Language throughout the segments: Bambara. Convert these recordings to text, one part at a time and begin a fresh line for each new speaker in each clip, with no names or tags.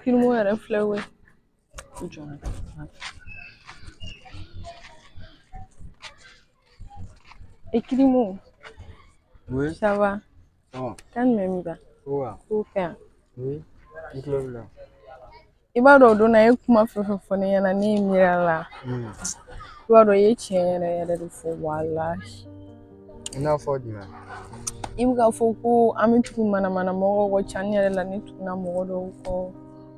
Kirimu yɛrɛ filɛ koyi. I jɔ n na. E Kirimu.
Oui.
Ça va?
Ça va.
Kan jumɛn b'i la?
Wa.
K'o kɛ yan.
Oui. I tulo b'i la.
I b'a dɔn o don na e ye kuma fɛn fɛn fɔ ne ɲɛna ne ye miiri a la. I b'a dɔn i ye tiɲɛ yɛrɛ yɛrɛ de fɔ walahi.
I n'a fɔ jumɛn?
I bɛ k'a fɔ ko an bɛ tugu manamana mɔgɔw kɔ cani yɛrɛ la ne tuguna mɔgɔ dɔw kɔ.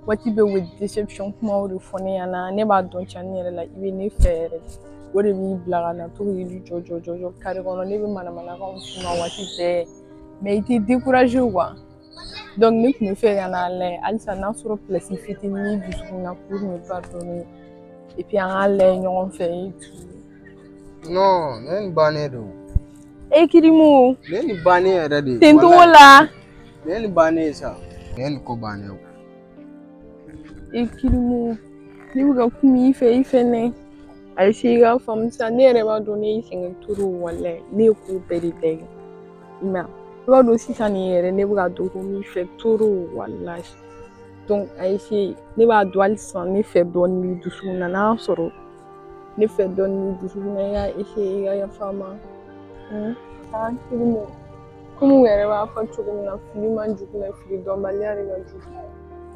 Waati bɛɛ u bɛ déception kumaw de fɔ ne ɲɛna ne b'a dɔn cani yɛrɛ la i bɛ ne fɛ yɛrɛ de. O de b'i bila ka na to k'i jɔ jɔ jɔ jɔ kare kɔnɔ ne bɛ manamanakanw f'i ma waati bɛɛ mais i t'i décourager quoi. Donc ne tun bɛ fɛ ka n'a lajɛ halisa n'a sɔrɔ place fitinin b'i dusukun na pour me pardonner et puis an k'a lajɛ ɲɔgɔn fɛ et tout.
Non, ne ni bannen don.
E Kirimu.
Ne ni bannen yɛrɛ de.
Ten togo la.
Ne ni bannen ye sa. Ne ni ko bannen o.
E Kirimu, ne bɛ ka kuma i fɛ i fɛnɛ. A essayer i k'a faamu sa ne yɛrɛ b'a dɔn ne y'i sɛgɛn trop walayi ne ye ko bɛɛ de kɛ i m'a ye i b'a dɔn sisan nin yɛrɛ ne bɛ ka dɔn ko n b'i fɛ trop walayi donc a essayer ne b'a dɔn hali sisan ne fɛ dɔɔnin b'i dusukun na n'a y'a sɔrɔ ne fɛ dɔɔnin b'i dusukun na i k'a essayer i ka yafa n ma. Kirimu komi u yɛrɛ b'a fɔ cogo min na fili man jugu mɛ fili dɔnbaliya de ka jugu.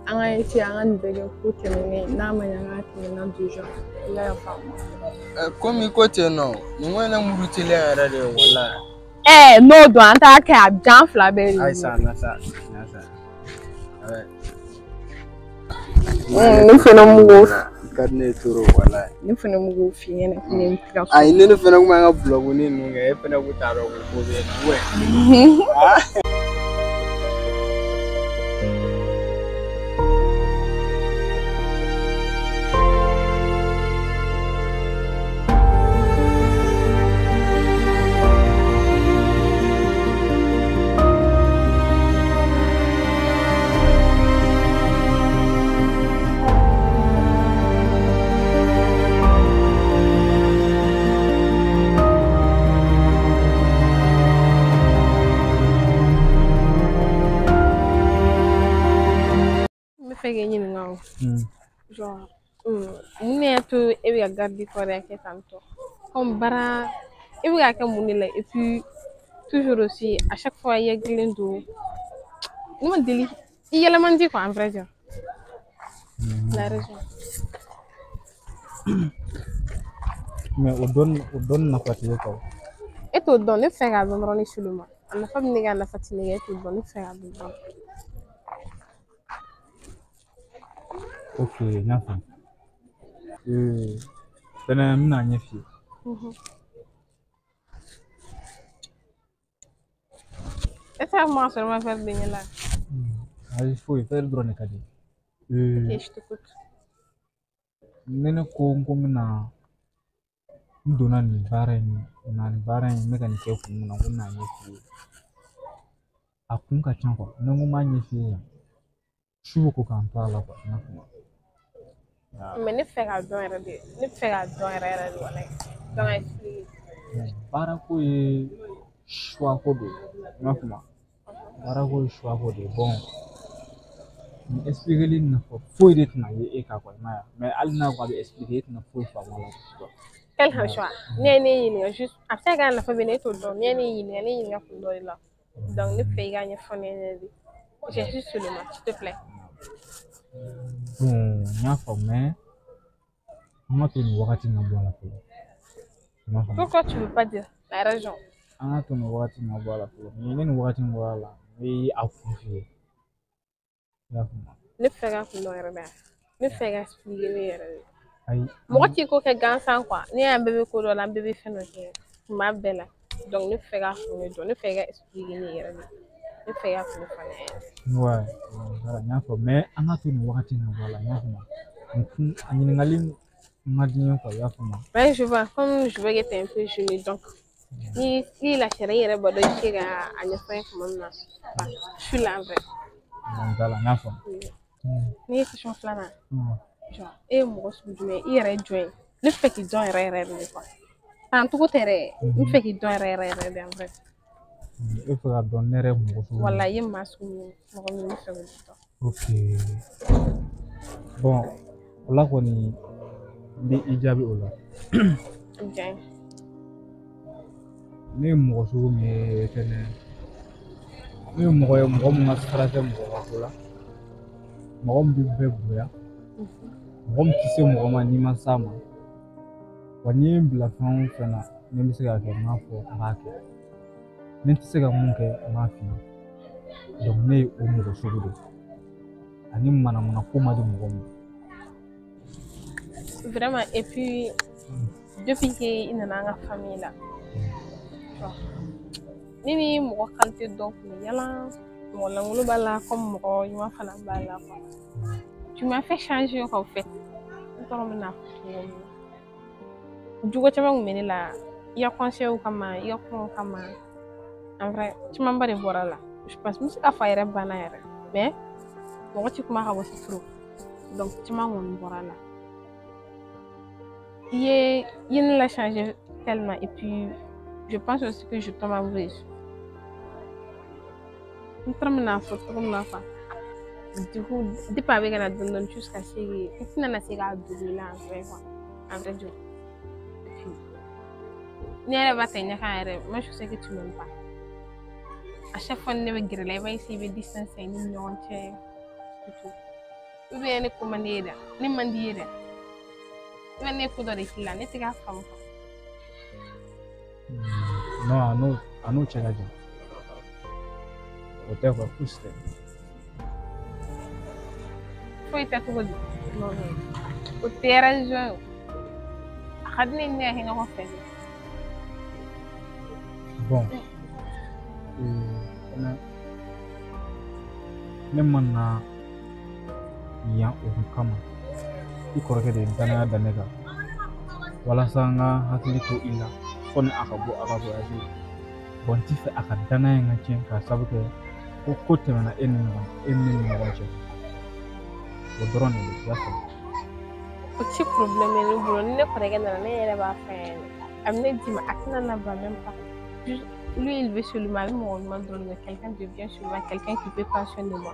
An ka essayer an ka nin bɛɛ kɛ ko tɛmɛnen n'a ma ɲɛ k'a tɛmɛna déjà i ka yafa n ma.
Komi i ko ten nɔ nin ko in ne murutilen yɛrɛ de ye walayi.
N'o don an t'a kɛ a bɛ diya an fila bɛɛ de ye.
Ayi sa na sa na sa.
Ne fɛnɛ m'o
ka di ne ye trop walayi.
Ne fɛnɛ m'o f'i ɲɛna ne tɛ ka sɔn.
Ayi ne fɛnɛ kun b'an ka bulɔkuni ninnu kɛ e fɛnɛ kun t'a dɔn ko ko bɛ yen nɔ.
Fɛ k'i ɲininka o. Genre, mun de y'a to e bɛ ka garde corps kɛ tantɔ? Comme baara e bɛ k'a kɛ mun de la et puis toujours aussi à chaque fois i hakililen don ne ma deli i yɛlɛ man di quoi en vrai dire. La raison.
Mais o dɔn nafa tɛ e kan.
E t'o dɔn ne fɛ k'a dɔn dɔrɔn ne seulement. A nafa bɛ ne kan a nafa tɛ ne kan e t'o dɔn ne fɛ k'a dɔn dɔrɔn.
Ok, n y'a faamu. Fɛnɛ n bɛna ɲɛ f'i ye.
E tɛ se ka kuma ka sɔrɔ i ma fɛn bɛɛ ɲɛ la.
Ayi foyi fɛn dɔrɔn de ka di.
Ok, je t'écoute.
Ne ko n ko n bɛna n donna nin baara in na nin baara in n bɛ ka nin kɛ kun min na ko n bɛna ɲɛ f'i ye. A kun ka ca quoi ni n ko n b'a ɲɛ f'i ye yan su bɛ ko k'an to a la quoi n y'a faamu.
Mais ne fɛ k'a dɔn yɛrɛ de ne fɛ k'a dɔn yɛrɛ yɛrɛ de walayi donc explique.
Baarako ye choix ko de ye i m'a faamu baarako ye choix ko de ye bon nin expliquer nafa foyi de tɛna ye e kan quoi i m'a ye mais hali n'a ko a bɛ expliquer e tɛna foyi faamu a la quoi.
Quel choix ne ye ne ɲininka juste a bɛ se ka kɛ a nafa bɛ ne e t'o dɔn ne ye ne ɲininka ne ɲininka kun dɔ de la donc ne fɛ i k'a ɲɛfɔ ne ɲɛna de j'ai juste seulement s'il te plaît.
Bon n y'a faamu mais an ka to nin wagati in ka bɔ a la fɔlɔ. I m'a faamu.
Pourquoi tu veux pas dire la raison?
An ka to nin wagati in ka bɔ a la fɔlɔ ni ne nin wagati in bɔra a la n bɛ a kun f'i ye. I y'a faamu.
Ne fɛ ka kun dɔn yɛrɛ de ne fɛ ka expliquer ne yɛrɛ de.
Ayi.
Mɔgɔ t'i ko kɛ gansan quoi ne y'an bɛɛ bɛ ko dɔ la an bɛɛ bɛ fɛn dɔ kɛ kuma bɛɛ la donc ne fɛ ka kun de dɔn ne fɛ ka expliquer ne yɛrɛ de. Ne fɛ ka kun fɔ ne ɲɛna.
Ouais, voilà, n y'a faamu mais an ka to nin wagati in ka bɔ a la n y'a faamu. Nin kun a ɲininkali ma di n ye quoi i y'a faamu.
Ouais, je vois comme je vois que t'es un peu gêné donc ni i lafiyara i yɛrɛ b'a dɔn i bɛ se ka a ɲɛfɔ n ye tuma min na je suis là en vrai.
Voilà, n y'a faamu.
Ne ye question filanan. Genre e ye mɔgɔ sugu jumɛn ye i yɛrɛ ye jɔn ye ne fɛ k'i dɔn yɛrɛ yɛrɛ de quoi. Tan cogo tɛ dɛ n fɛ k'i dɔn yɛrɛ yɛrɛ yɛrɛ de en vrai.
E fɛ ka dɔn ne yɛrɛ mɔgɔ sugu.
Wala i ye maa sugu min mɔgɔ min bɛ fɛ k'o dɔn.
Ok. Bon, o la kɔni n bɛ i jaabi o la.
Diya n ye.
Ne ye mɔgɔ sugu min ye fɛnɛ, ne ye mɔgɔ ye mɔgɔ min ka sara tɛ mɔgɔ ka ko la, mɔgɔ min bɛ bɛɛ bonya, mɔgɔ min tɛ se mɔgɔ ma n'i ma s'a ma. Wa n'i ye n bila fɛn o fɛn na, ne bɛ se k'a kɛ, n b'a fɔ n b'a kɛ. Ni n tɛ se ka mun kɛ, n b'a f'i ye. Donc ne ye o mɔgɔ sugu de ye. Ani manamana ko man di mɔgɔ min.
Vraiment, et puis depuis que i nana an ka famille la, ne ni mɔgɔ qualité dɔw tun bɛ yala, mɔgɔ lankolon b'a la comme mɔgɔ ɲuman fana b'a la quoi. Tu m'as fait changer quoi, au fait. N t'a dɔn n bɛna fɔ cogo min na. Jogo caman kun bɛ ne la, i ka conseil kama, i ka kumaw kama. En vrai, camanba de bɔra la. Je pense n bɛ se k'a fɔ a yɛrɛ banna yɛrɛ, mais mɔgɔ ti kuma ka bɔ trop. Donc caman kɔni bɔra la. I ye ne la changer tellement et puis je pense aussi que je tombe amoureuse. N t'a dɔn n bɛna fɔ cogo min na quoi. Du coup, depuis a bɛ ka na dɔɔni dɔɔni jusqu'à ce que n tɛna na se k'a dogo i la en vrai quoi. En vrai dire. Et puis, ne yɛrɛ b'a ta i ɲɛ kan yɛrɛ, moi je sais que tu m'aimes pas. À chaque fois ne bɛ gɛrɛ la, i b'a essayer i bɛ distance i ni ɲɔgɔn cɛ surtout. Ou bien ne ko man di ye dɛ, ne man di ye dɛ. Ou bien ne ye ko dɔ de k'i la, ne tɛ k'a faamu quoi.
Non, a n'o cɛ ka jan. O tɛ quoi, fosi tɛ.
Foyi tɛ cogo di? Non non. O tɛ raison ye o. A ka di ne ni ne ka kɛ ɲɔgɔn fɛ de.
Bon, ne ma na yan o kama. I kɔrɔkɛ de ye danaya da ne kan walasa n ka hakili to i la sɔnni a ka bɔ a ka voyage la. Bon, n ti fɛ a ka danaya in ka tiɲɛ k'a sababu kɛ ko ko tɛmɛna e ni ɲɔgɔn e ni ne ni ɲɔgɔn cɛ. O dɔrɔn de don, i y'a faamu.
O ti problème ye ne bolo, ni ne kɔrɔkɛ nana ne yɛrɛ b'a fɔ a ɲɛna. A bɛ ne d'i ma, a tɛna na ban même pas. Lui, il veut seulement a bɛ mɔgɔ ɲuman dɔrɔn de, quelqu'un de bien seulement, quelqu'un qui peut prendre soin de moi.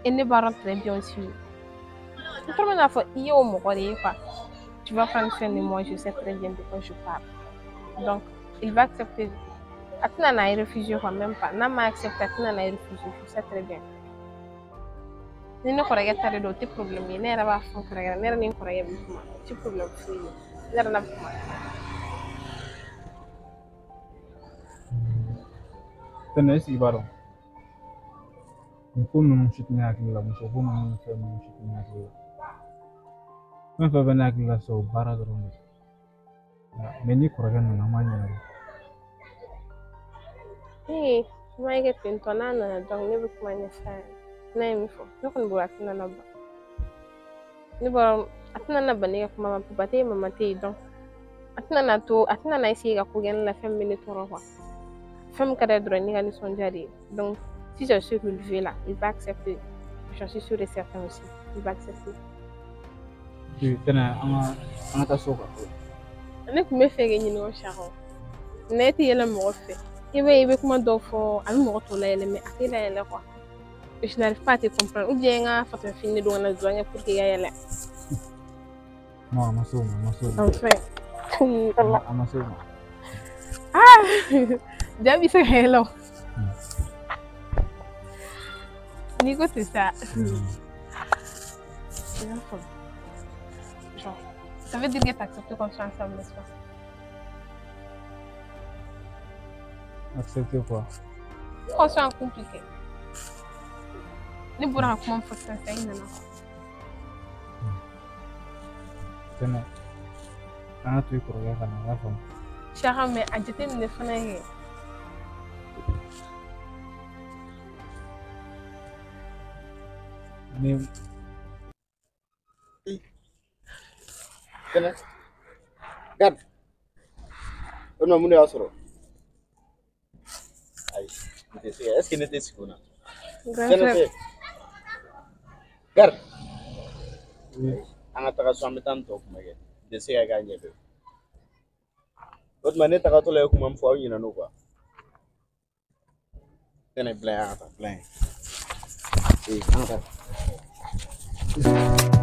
Et ne b'a dɔn très bien aussi. N t'a dɔn n bɛna fɔ i ye o mɔgɔ de ye quoi. Tu vas prendre soin de moi, je sais très bien de quoi je parle. Donc, il va accepter. A tɛna na refuser quoi, même pas. N'a ma accepté, a tɛna na refuser, je sais très bien. Ni ne kɔrɔkɛ ta de don, o tɛ problème ye. Ne yɛrɛ b'a fɔ n kɔrɔkɛ la, ne yɛrɛ ni n kɔrɔkɛ bɛ kuma. O tɛ problème foyi ye. Ne yɛrɛ n'a bɛ kuma.
Tɛnɛ, est-ce que i b'a dɔn? Nin ko ninnu si tɛ ne hakili la, muso ko ninnu ni fɛn ninnu si tɛ ne hakili la. Fɛn fɛn bɛ ne hakili la sisan, o baara dɔrɔn de. Mais ni kɔrɔkɛ nana, an b'a ɲɛnabɔ.
Ee, kuma ye kɛ ten tɔ, n'a nana donc ne bɛ kuma ɲɛf'a ɲɛna. N'a ye min fɔ, ne kɔni bolo a tɛna na ban. Ne bɔra, a tɛna na ban ne ka kuma ma, papa tɛ yen, mama tɛ yen donc a tɛna na to, a tɛna na essayer ka ko kɛ ne la fɛn min bɛ ne tɔɔrɔ quoi. Fɛn min ka d'a ye dɔrɔn ne ka nisɔndiya de ye. Donc si je suis qu'il veut là, il va accepter. J'en suis sûre et certain aussi. Il va accepter.
Tɛnɛ, an ka taa so quoi.
Ne tun bɛ fɛ k'i ɲininka o Sakɔ. Ne tɛ yɛlɛ mɔgɔ fɛ. I b'a ye i bɛ kuma dɔw fɔ a bɛ mɔgɔ tɔw layɛlɛ mais a t'e layɛlɛ quoi. Je n'arrive pas à te comprendre. Ou bien n ka farafin de don ka na zon kɛ pour que i ka yɛlɛ.
Non, a ma se o ma, a ma se o ma.
Enfin.
A ma se o ma.
Ah! Ja bɛ se ka yɛlɛ o. N'i ko ten sa. I b'a faamu. Genre, ça veut dire que tu acceptes qu'on soit ensemble, n'est-ce pas?
Accepter quoi?
Qu'on soit en couple, kɛ. Ne bɔra ka kuma min fɔ sisan sisan, i nana.
Tɛnɛ, an ka to i kɔrɔkɛ ka na, i y'a faamu.
Saka, mais a jateminɛ fana kɛ.
Ne
Tɛnɛ, garde. O tuma mun de y'a sɔrɔ? Ayi, n tɛ se ka, est ce que ne tɛ sigi o na?
Grand
Tɛnɛ
frère.
tɛ. Garde.
Oui.
An ka taga so, an bɛ taa nin tɔ kuma kɛ. N tɛ se ka k'a ɲɛfɛ. O tuma ne tagatɔ la ye kuma min fɔ, aw ɲinɛn'o kɔ. Tɛ nin bila yan ka taa bila yen. Ee, an ka taa.